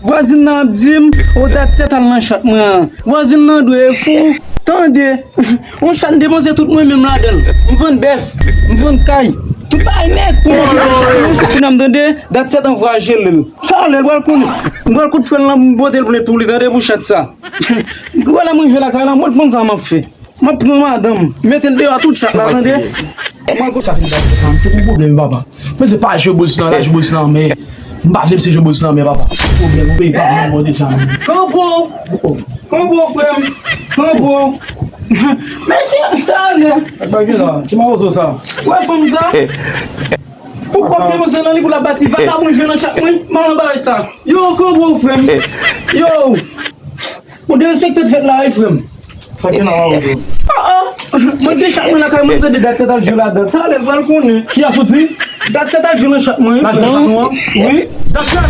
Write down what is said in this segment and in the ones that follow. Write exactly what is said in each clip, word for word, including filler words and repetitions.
Vwazin nan ap di m, o dat sèt al nan chat mwen an. Vwazin nan dwe fou. Tande, yon chat m depanse tout mwen menm ladan l. M vann bèf, m vann kay. Tout bagay nèt pou mwen nan chat mwen. Kounye a m tande, dat sèt anvoye jele l. Talè l pral konnen. M pral kout frè l lan, m pote l plent pou li, tande, pou chat sa. Wè lè m rive lakay la, mwen konn sa m ap fè. M ap pran madanm, mete l deyò tout chat la, tande. Mwen konn sa fin pase sa, se pou pwoblèm, papa. Men se pa jwe bols nan, la jwe bols nan, men m pa vle m se jwe bols nan, men papa. Pwoblèm, ou peye pa mwen, mwen deja, men. Kanpo! Kanpo, frè m! Kanpo! Mesye, talè! Sa k bagay la? Ti mawozo sa. Wè fanm sa? Ou pwòp demanzè nan li pou l ap bati vagabon jwe nan chat mwen? Mal anbarasa. Yo, kanpo, frè m. Yo! Ou derespekte fèt la, wi, frè m. Sa gen nan mawozo? Ah, ah. Mwen gen chat mwen lakay mwen, tande dat sèt al jwe ladan. Talè l pral konnen. Kiyès ou di? Dat sèt al jwe nan chat mwen, wi. Nan chat nou an? Wi. Dat sèt?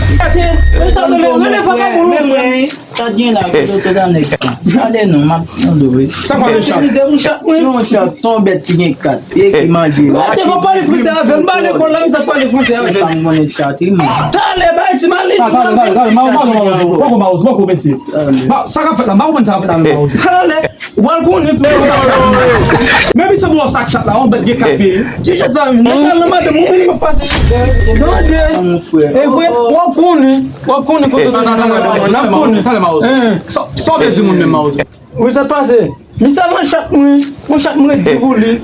Men sa rele, rele vagabon, non, frè m. Chat gen la, kote w te nan nèg sa? Talè non, m ap tande w, wi. Sa pa de chat? Mizè pou chat mwen. Non, chat, se yon bèt ki gen kat. E ki manje. Mwen te konn pale franse avè l, m pa lekòl la, m sa pale franse avè l. Sa m konnen chat, wi, mwen. Talè, bay ti mali. Ah, talè, talè, talè, mawozo, mawozo, mawozo, poko mawozo, poko mesye. Talè. Sa k ap fèt la, m pa konprann sa k ap fèt la menm, mawozo. Talè, ou pral konnen tou. Men misye bon sa k chat la, yon bèt gen kat pye. Ti chat sa menm, nèg la nan madanm mwen, men li pa pase. Tande. Mon frè. E vre, w ap konnen, w ap konnen kote w te jwenn nan madanm mwen, n ap konnen. Talè, mawozo. Sa w vle di moun menm, mawozo? Wi, sa k pase? Misye al nan chat mwen. Yon chat mwen redi pou li.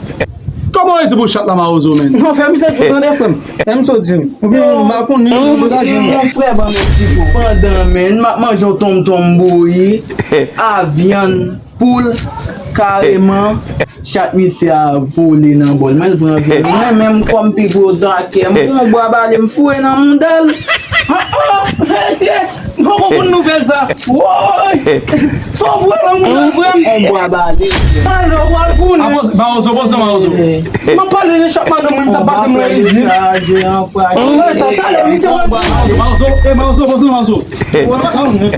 Kòman w redi pou chat la, mawozo, menn? Non, frè, misye fou tande, frè m. Frè m, sa w di m? Oubyen m pa konn li, m pa ka jwenn li. Mon frè, ban m di pou pandan, menn, m ap manje yon tonmtonm bouyi, a vyann, poul, kareman, chat misye a vole nan bòl. Mwen, l pran vyann mwen, menm kòm pi gwo zakè, m pran yon bwa bale, m foure nan mouda l. Ah, ah, rete! M poko konn nouvèl sa. Woy! Sa w voye la, moun nan vrè m? On bwa bale. Talè w pral konnen. Mawozo, poze, mawozo. M ap pale de chat madanm mwen, m sa pase mwen isit. Wè sa, talè misye pral konnen. Mawozo, e mawozo, poze, mawozo. Wè, m pa konnen.